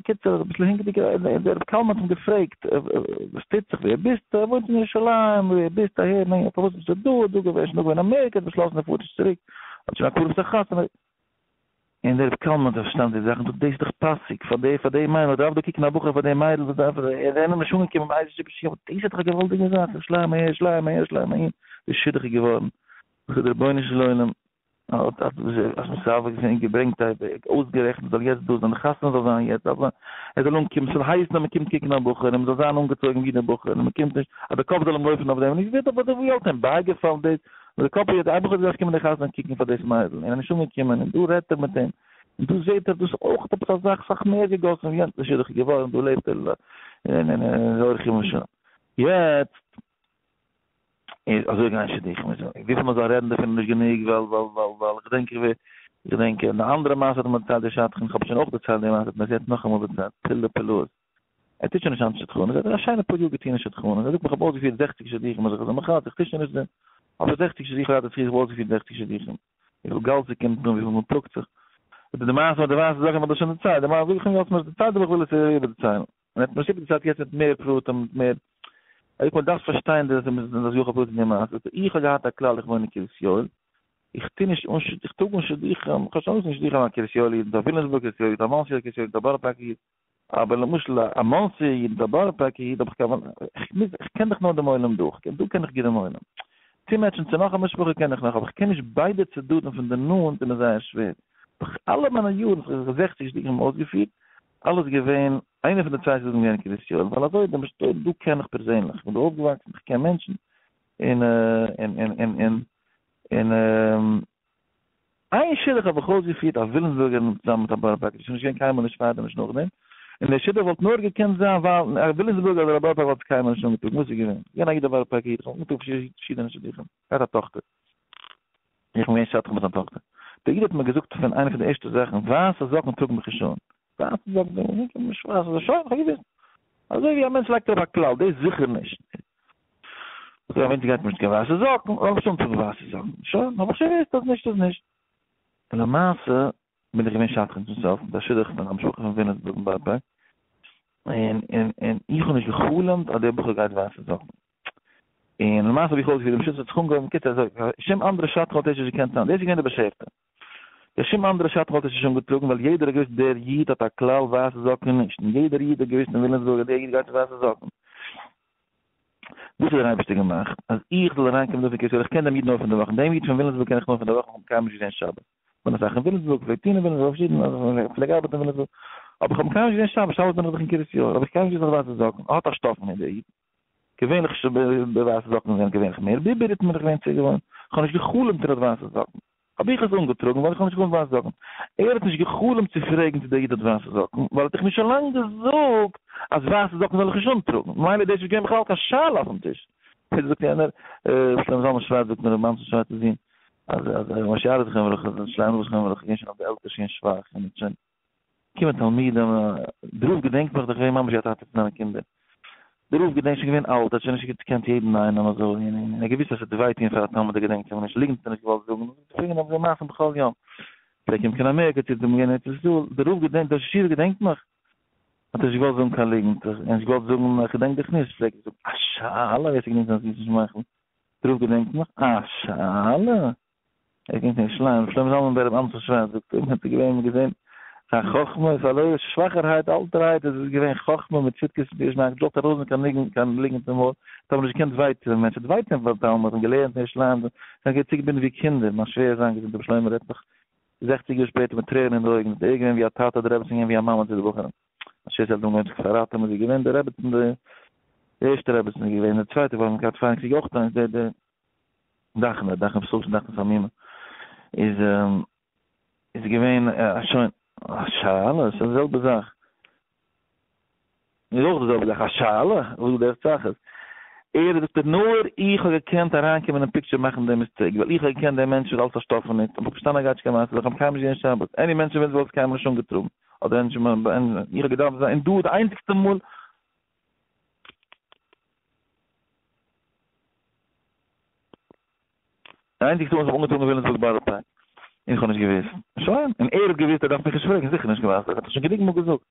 קיצור אביסל הינקעדיג און דער רב קלמן האט אים געפרעגט וואס טוט זיך ווער ביסטו ער וואוינט אין ירושלים ווער ביסטו אהער ניין פארוואס ביסטו דא דא געווען שוין דא געווען אין אמעריקע האט באשלאסן ער פארט נישט צוריק האט שוין א קרוב צו חתונה און דער רב קלמן האט פארשטאנען די זאכן, זאגט דאס איז דאך פאסיג פאר די פאר די מיידל, מען דארף דא קוקן א בחור פאר די מיידל, וואס דארף ער, ער איז נישט אנגעקומען מאיזה סיבה שיהיה, אבער דאס איז דאך א געוואלדיגע זאך, ירושלים אהער ירושלים אהער ירושלים אהין, די שידוך איז געווארן, זאגט דער רבונו של עולם האט האט עס מסדר געווען געברענגט א אויסגערעכנט זאל יעצט דא זיין, די חתונה זאל זיין יעצט, דארף זיין, ער זאל אנקומען, ס'זאל הייסן אז מען קומט קוקן א בחור, און מען זאל זיין אנגעצויגן ווי דער בחור, און מען קומט נישט, אז די קאפ זאל אים לויפן אויף דעם, און איך ווער דאך ווי האט אים בייגעפאלן דאס, און די קאפ איז איין בחור דארף קומען די חתונה קוקן פאר דאס מיידל און ער איז נישט אנגעקומען און דא רעדט ער מיט אים און דא זעהט ער דאס אויך עפעס א זאך סאך מער געגאסן ווי יענץ שידוך איז געווארן דא לעבט ער און און אורחים און שוין יעצט איז אזוי גייען שידוכים איז וויפיל מען זאל רעדן דערפון איז נישט גענוג ווייל ווייל ווייל ווייל איך געדענק איך ווער איך געדענק די אנדערע מעשה האט מיר דערציילט די שדכן איך האב שוין אויך דערציילט די מעשה האט מיר עס יעצט נאכאמאל דערציילט פלאי פלאות. ער טוט שוין נישט היינט שדכנות, ער האט א שיינע פאר יאר געטון אין שדכנות, ער זאגט מיר איך האב אויסגעפירט זעכציג שידוכים, אז איך זאל מיך איך טו שוין נישט דעם, אבער זעכציג שידוכים האט ער זיך אויסגעפירט זעכציג שידוכים, וויפיל גאלד ס'קומט און וויפיל מ'פלאגט זיך, זאגט ער די מעשה מיט די ווייסע זאקן האט ער שוין דערציילט, די מעשה זאג איך אים יא האסט מיר עס דערציילט אבער איך וויל עס איבערדערציילן, און ער האט מיר עס איבערדערציילט יעצט מיט מער פרטים מיט מער, ער זאגט מיר דארפסט פארשטיין די השגחה פרטית אין די מעשה, זאגט ער איך האב געהאט א כלל איך וואוין אין קרית יואל, איך טו נישט אן איך טראג אן שידוכים, איך האב שוין אנגעטון שידוכים א קרית יואל איד, א וויליאמסבורג קרית יואל איד, א מאנסי קרית יואל איד, א בארא פארק איד, אבער למשל א מאנסי איד מיט א בארא פארקער איד האב איך קיין איך מוז איך קען דאך נאר דעם עולם דא, איך דא קען איך גוט דעם עולם. צומעטשן צו נאך א משפחה קען איך נאך אבער איך קען נישט ביידע צדדים פון די נאנט איז מיר זייער שווער. דורך אלע מיינע יארן, איך זעכציג שידוכים אויסגעפירט, אלעס געווען, איינע פון די צוויי סיבות געווען אין קרית יואל, ווייל אזוי דעם שטוב דא קען איך פערזענליך, איך בין דא אויפגעוואקסן, איך קען מענטשן, און און און און און און איין שידוך האב איך אויסגעפירט א וויליאמסבורגער צוזאמען מיט א בארא פארקער, ס'איז נישט געווען קיינמאל נישט פארדעם נישט נאכדעם, און דער שידוך וואלט נאר געקענט זיין ווייל א וויליאמסבורגער אדער א בארא פארקער וואלט עס קיינמאל נישט אנגעטראגן, וואס איז געווען? געווען א איד א בארא פארקער איד, איך האב אנגעטראגן פארשידענע שידוכים, געהאט א טאכטער. איך בין געווען שדכן מיט זיין טאכטער. דער איד האט מיר געזאגט פון איינע פון די ערשטע זאכן, ווייסע זאקן טראגן מיך נישט אן. ווייסע זאקן טראגן מיך נישט אן. ווייסע זאקן, שוין, איך האב געוואוסט. אזוי ווי א מענטש לייגט ארויף א כלל, דאס זיכער נישט. אזוי א מענטש גייט נישט קיין ווייסע זאקן, זאל נישט אנטראגן ווייסע זאקן. שוין, האב איך שוין געוואוסט אז נישט איז נישט. און למעשה בין איך געווען שדכן צום סוף, מיט א שידוך פון א משפחה פון וויליאמסבורג אין בארא פארק. און און און איך האב נישט גע'חלומ'ט אז דער בחור גייט ווייסע זאקן. און למעשה האב איך אויסגעפירט דעם שידוך האט זיך אנגעהויבן קיצור אזוי קיין שום אנדערע שדכן וואלט עס נישט געקענט זיין דאס איז געווען די באשערטע קיין שום אנדערע שדכן וואלט עס נישט אנגעטראגן ווייל יעדער האט געוואוסט דער איד האט א כלל ווייסע זאקן נישט און יעדער איד האט געוואוסט אין וויליאמסבורג אז דער איד גייט מיט ווייסע זאקן וואס האט דער אייבערשטער געמאכט אז איך זאל אריינקומען דא פון קרית יואל איך קען דעם איד נאר פון די וואכן דעם איד פון וויליאמסבורג קען איך נאר פון די וואכן איך האב אים קיינמאל נישט געזען שבת כ'בין אסאך אין וויליאמסבורג, כ'פלעג טון אין וויליאמסבורג, פארשידענע, כ'פלעג ארבעטן אין וויליאמסבורג, אבער כ'האב אים קיינמאל נישט געזען שבת, שבת בין איך דאך אין קרית יואל, האב איך קיינמאל נישט געזען ווייסע זאקן, האט א שטאפן אין די איד, געווענליך די ווייסע זאקן זענען געווענליך מער ביבער היטן בין איך געווען צוגעוואוינט, כ'האב נישט גע'חלומ'ט ער האט ווייסע זאקן, האב איך עס אנגעטראגן ווייל איך האב נישט גע'חלומ'ט ווייסע זאקן, ער האט נישט גע'חלומ'ט צו פרעגן צו דער איד האט ווייסע זאקן, ווייל ער האט דאך מיר שוין לאנג געזאגט אז ווייסע זאקן זאל איך נישט אנטראגן, ממילא איז דאס נישט געווען בכלל קיין שאלה אויפן טיש. זאגט יענער, ר' שלמה זלמן שווארץ זאגט מיר, ר' מנשה שווארצ'ס זון, אז אז ר' משה אריה זכרונו לברכה, ר' שלמה זכרונו לברכה, געווען שוין אויף די עלטער שוין שוואך, און האט שוין געקומען תלמידים, דער רב געדענקט מיך דאך געווען ממש ווי א טאטע צו זיינע קינדער, דער רב געדענקט שוין געווען אלט, האט שוין נישט געקענט יעדן איינעם אזוי, און און ער האט געוואוסט אז עס וועט וויי טון פאר א תלמיד ער געדענקט אים נישט, ליגנט האט ער נישט געוואלט זאגן, פלעגן האבן מעשים בכל יום, פלעג קומען קיין אמעריקא צו דעם געווען אין ארץ ישראל, דער רב געדענקט, דער ראש ישיבה געדענקט מיך, האט ער נישט געוואלט זאגן קיין ליגנט, ער האט נישט געוואלט זאגן איך געדענק דיך נישט, פלעגט ער זאגן א שאלה ווער ס'געדענקט זיין זון שמייכל, דער רב געדענקט מיך? א שאלה? ער קומט פון ירושלים, ר' שלמה זלמן בער רב אמסער שווארץ זאגט אויב האט ער געווען געזען זיין חכמה פארלוירן שוואכערהייט אלטערהייט עס איז געווען חכמה מיט צדקות מיט ירושלים נישט געלאזט ארויס קיין ניגון קיין ליגנט אין מויל האט אבער נישט געקענט וויי טון מענטש האט וויי טון פאר תלמיד און געלערנט אין ירושלים זיי זענען געווען צוגעבינדן ווי קינדער מיין שווער זיין געזונט רבי שלמה רעדט נאך זעכציג יאר שפעטער מיט טרערן אין די אויגן איז ער געווען ווי א טאטע די רעבעצין געווען ווי א מאמע צו די בחורים מיין שווער האט אנגעהויבן זיך פארראטען איז זי געווען די רעבעצין די ערשטע רעבעצין איז געווען די צווייטע ווייל מען געהאט פארן קריג אויך די די דאכנע, דאכנע פסול של דאכנע סלמימה, איז איז געווען שוין א שאלה, ס'איז די זעלבע זאך, איז אויך די זעלבע זאך א שאלה, וואס דער זאך איז, ער זאגט ער נאר איך האב געקענט אריינקומען אין picture מאכן די mistake, ווייל איך האב געקענט דעם מענטש וואס אלס א שטאפן ניט, האב איך פארשטאנען אז גייט נישט קיין מעשה, איך האב קיינמאל נישט געזען שבת, any מענטש אין וועלט וואלט עס קיינמאל נישט אנגעטראגן, אדער איך האב געדארפט זיין, און דא די איינציגסטע מאל. די איינציגסטע מאל וואס איך האב אנגעטראגן וויליאמסבורג בארא פארק, און איך האב נישט געוואוסט. שוין, און ער האט געוואוסט, ער דארף מיך נישט פרעגן, זיכער נישט געוואוסט, ער האט שוין גענוג מאל געזאגט.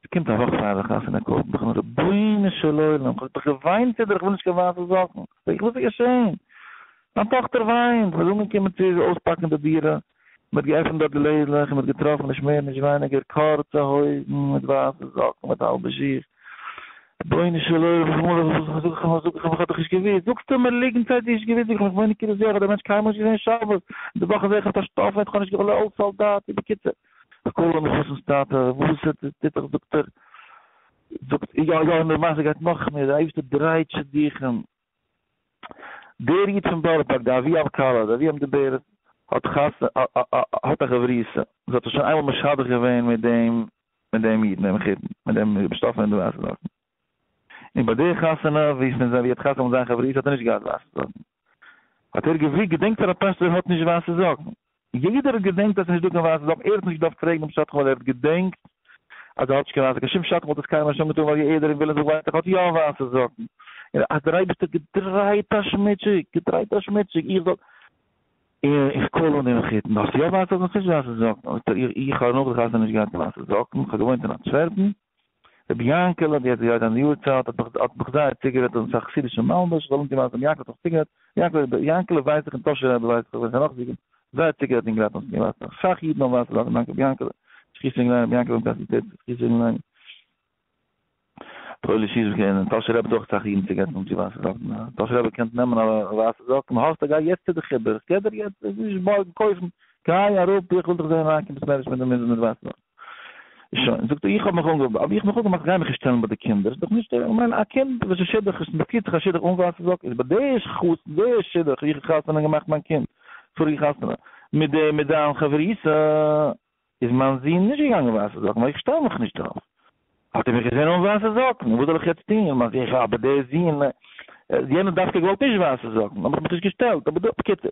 ס'קומט א וואך פאר די חתונה קאלט מיך אן, רבונו של עולם, כ'האב דאך געוויינט צו דיר, איך וויל נישט קיין ווייסע זאקן. זאג איך, וואס איז געשען? מיין טאכטער וויינט, מ'איז אנגעקומען צו אויספאקן די דירה, מ'האט געעפנט דארט די לעדלעך און מ'האט געטראפן נישט מער נישט ווייניגער קורצע הויזן מיט ווייסע זאקן מיט האלבע שיך. רבונו של עולם, וואס זאג איך אים, וואס זאג איך אים, איך האב דאך נישט געוואוסט. זאגסטו מיר ליגנט זייט נישט געוואוסט, זאג איך אים, איך וואוין אין קרית יואל, איך האב דעם מענטש קיינמאל נישט געזען שבת, אין די וואכן זעה איך אים פארשטאפן, איך האב נישט געוואלט אלס סאלדאט, בקיצור, איך call אים חתן'ס טאטע, וואס טוט זיך, זאגט ער, זאגט, יא יא, און די מעשה גייט נאך מער, דער אייבערשטער דרייט שידוכים. דער איד פון בארא פארק, די אבי הכלה, די אבי המדוברת, האט חתונה, האט א חברותא, זי האט זיך שוין איינמאל משדך געווען מיט דעם, מיט דעם איד, מיט דעם מחותן, מיט דעם שטאפן אין די ווייסע זאקן. און ביי די חתונה, ווי עס ווי ער האט חתונה מיט זיין חברותא, האט ער נישט געהאט ווייסע זאקן. האט ער געוואוסט, געדענקט פאר א פשט אז ער האט נישט ווייסע זאקן. יעדער האט געדענקט אז ס'איז נישט דא קיין ווייסע זאקן, ער האט נישט געדארפט פרעגן דעם שדכן ווייל ער האט געדענקט אז ער האט נישט קיין ווייסע, קיין שום שדכן וואלט עס קיינמאל נישט אנגעטון ווייל יעדער אין וויליאמסבורג ווייסט ער האט יא ווייסע זאקן. און אז דער אייבערשטער האט געדרייט א שמיטשיק, געדרייט א שמיטשיק, איך זאל, און איך call אן דעם מחותן, דו האסט יא ווייסע זאקן, האסט נישט ווייסע זאקן? זאגט ער, איך האב נאך די חתונה נישט געהאט קיין ווייסע זאקן, איך האב געוואוינט אין אנטווערפן, רבי יענקעלע, די יעצט גייט זיין יארצייט, האט מיך האט מיך זייער צוגערעדט אז עס איז א חסידישע מלבוש, איך זאל אנטון ווייסע, רבי יענקעלע האט מיך צוגערעדט, יענקעלע יענקעלע ווייס איך און טאהשער רבי ווייס איך, ווער ס'איז נאך זיגער, זייער צוגערעדט אינגעלייט אנצוטון ווייסע, אסאך אידן האבן ווייסע זאקן, דאנק רבי יענקעלע, זכותו יגן עלינו, רבי יענקעלע האט געהאט זכותו יגן עלינו. פויליש איז געווען, טאהשער רבי האט אויך אסאך אידן צוגערעדט אנצוטון ווייסע זאקן, טאהשער רבי קענט נעמען א ווייסע זאקן, האסט גיי יעצט צו די חיבור, איך געב דיר יעצט, נישט מארגן קויפן, גיי אראפ איך וויל דיך זעהן אריינקומען בית מדרש מיט די מיט ווייסע זאקן. שוין, זאגט ער, איך האב מיך אנגע, אבער איך האב מיך אפגעמאכט, גיי מיך נישט שטעלן ביי די קינדער, איז דאך נישט, איך מיין א קינד וואס איז שידוך, איז מ'פירט זיך א שידוך אן ווייסע זאקן, איז ביי די חתן, די שידוך ווי איך האב חתונה געמאכט מיין קינד, פאריגע חתונה, מיט די, מיט דיין חברותא, איז מיין זון נישט געגאנגען ווייסע זאקן, ווייל איך שטעל מיך נישט דערויף. האט ער מיך געזען אן ווייסע זאקן, און וואס זאל איך יעצט טון, מיין זון, אבער די זון, יענער דווקא געוואלט נישט ווייסע זאקן, האב איך מיך נישט געשטעלט, אבער דא, בקיצור.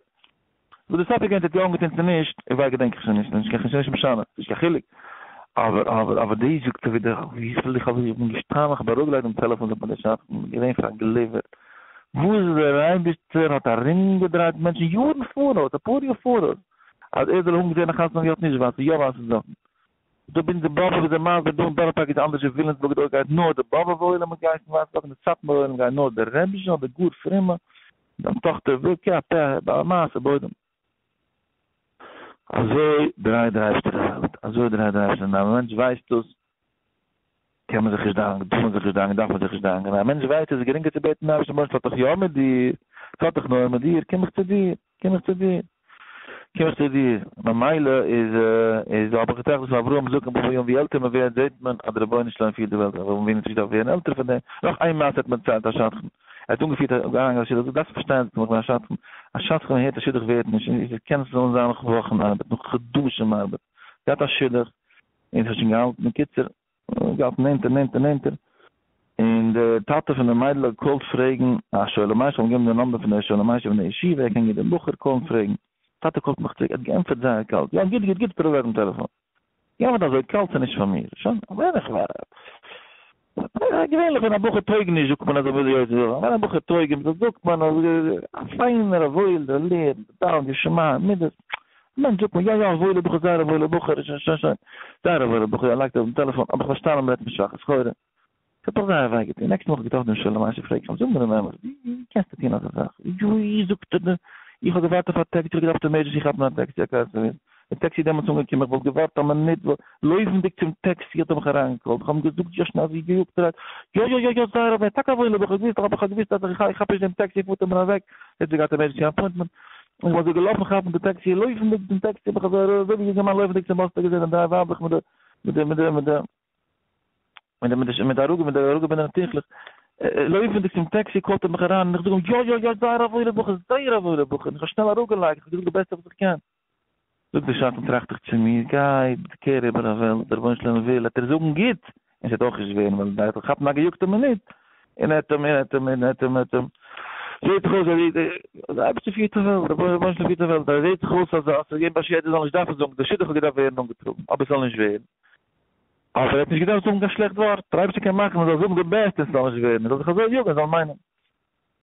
וואס די ספק געווען צו האט יא אנגעטון צו נישט, איך וויי געדענק איך שוין נישט, נישט קיין נישט משנה, נישט קיין חילוק, אבער אבער אבער די זאגט ער ווידער וויפיל איך האב איך בין געשטאנען איך האב אראפגעלייגט דעם טעלעפאן זאגט מיר דער שדכן איך בין געווען פארגליווערט וואס דער אייבערשטער האט ארומגעדרייט מענטשן יארן פאראויס אפאר יאר פאראויס אז ער זאל האבן געזען א חתונה ווי האט נישט ווייסע יא ווייסע זאקן דא בין די באבוב איז דער מסביר דא אין בארא פארק איז אנדערש אין וויליאמסבורג דארט גייט נאר די באבוב'ע עולם מיט גייסן ווייסע זאקן די סאטמארע עולם גייט נאר די רעבישע אדער גאר פרומע דיין טאכטער וויל כ א פ א מעשה בוידעם. אזוי דרייט דער אייבערשטער די וועלט, אזוי דרייט דער אייבערשטער, און א מענטש ווייסט דאס, קען מען זיך נישט דאנקען, טאר מען זיך נישט דאנקען, דארף מען זיך נישט דאנקען, א מענטש ווייסט עס איז גרינגער צו בעטן דעם אייבערשטן, רבונו של עולם ס'האט דאך יא מיט דיר, ס'האט דאך נאר מיט דיר, קום איך צו דיר, קום איך צו דיר, קום איך צו דיר, ממילא איז איז האב איך געטראכט וואס אברהם זאגט אין בבא יום, ווי עלטער מען ווערט זעט מען אז דער רבונו של עולם פירט די וועלט, אברהם אבינו האט נישט געדארפט ווערן עלטער פון דעם, נאך איין מעשה האט מיר דערציילט א שדכן, ער האט אנגעפירט א געהאנגען א שידוך, דו דארפסט פארשטיין זאגט ער מיך, איך בין א שדכן, א שדכן הערט א שידוך ווערט נישט, און עס קען זאלן זיין נאך וואכן ארבעט, נאך חדשים ארבעט, געהאט א שידוך, און עס האט שוין געהאלטן, בקיצור, געהאלטן נענטער נענטער נענטער, און די טאטע פון די מיידל האט געקאלט פרעגן א שואל ומשיב, כ'האב אים געגעבן די number פון די שואל ומשיב פון די ישיבה, ער קען גוט דעם בחור, קאלן פרעגן, טאטע קאלט מיך צוריק, ער האט געענטפערט זייער קאלט, יא גוט גוט גוט, האט ער אראפגעלייגט דעם טעלעפאן. געענטפערט אזוי קאלט ס'איז נישט פאר מיר, שוין, ווען איך געווענליך ווען א בחור טויג נישט זאגט מען אז ער וויל יוצא זיין, ווען א בחור טויג אים זאגט מען אז א פיינער א וואוילער לערנט, דאווענט, ירא שמים, מידות, מענטש זאגט מען יא יא א וואוילער בחור זייער א וואוילער בחור, שוין שוין שוין, זייער א וואוילער בחור, ער לייגט אויף דעם טעלעפאן, האב איך פארשטאנען מ'רעדט פון שוואכע סחורה. ס'האט מיך זייער וויי געטון, נעקסטע מאל איך געטראפן דעם שלום אש פרעג איך אים, זאג מיר דעם אמת, ווי קענסטו טון אזא זאך? ווי זאגט ער, איך האב געווארט אויף א טעקסי, איך האב געדארפט emergency כאפן א טעקסי, א קאר סערוויס, די טעקסי איז דעמאלטס אנגעקומען, איך וואלט געווארט א מינוט, לויפנדיג צום טעקסי האט ער מיך אריינגעקאלט, איך האב אים געזאגט יא שנעל אזוי געיאגטערהייט, יא יא יא יא זייער א טאקע א וואוילער בחור, געוויס אבער איך האב געוויסט אז איך כאפ נישט דעם טעקסי פארט ער מיר אוועק, יעצט האט ער געהאט emergency appointment, איך בין אזוי געלאפן כאפן די טעקסי, לויפנדיג צום טעקסי האב איך אזוי אזוי ווי געמאן לויפנדיג צום באס סטאפ געזען די דריי ווייבלעך מיט די מיט די מיט די מיט די מיט די מיט די מיט די אראפ מיט די אראפגעבינדענע טיכלעך, לויפנדיג צום טעקסי קאלט ער מיך אריין און איך זאג אים יא יא יא זייער א וואוילער בחור זייער א וואוילער בחור, און איך האב שנעל אראפגעלייגט, איך האב געזאגט די בעסטע וואס איך קען. זאגט דער שדכן טראכט איך צו מיר, גיי קער איבער א וועלט, דער רבונו של עולם וויל, וועט ער זאגן גוט, און ס'וועט אויך נישט ווערן, ווייל ער וועט כאפן א געיאגטע מינוט, און ער האט אים, און ער האט אים, און ער האט אים, ער האט אים, זעט זיך אויס אז דער אייבערשטער פירט די וועלט, דער רבונו של עולם פירט די וועלט, ער זעט זיך אויס אז עס איז געווען באשערט ער זאל נישט דארפן זאגן, דער שידוך האט געדארפט ווערן אנגעטראגן, אבער עס זאל נישט ווערן. אבער ער האט נישט געדארפט זאגן קיין שלעכט ווארט, דער אייבערשטער קען מאכן מען זאל זאגן די בעסטע און ס'זאל נישט ווערן, מען זאל זיך אזוי יאגן, זאל מיינען.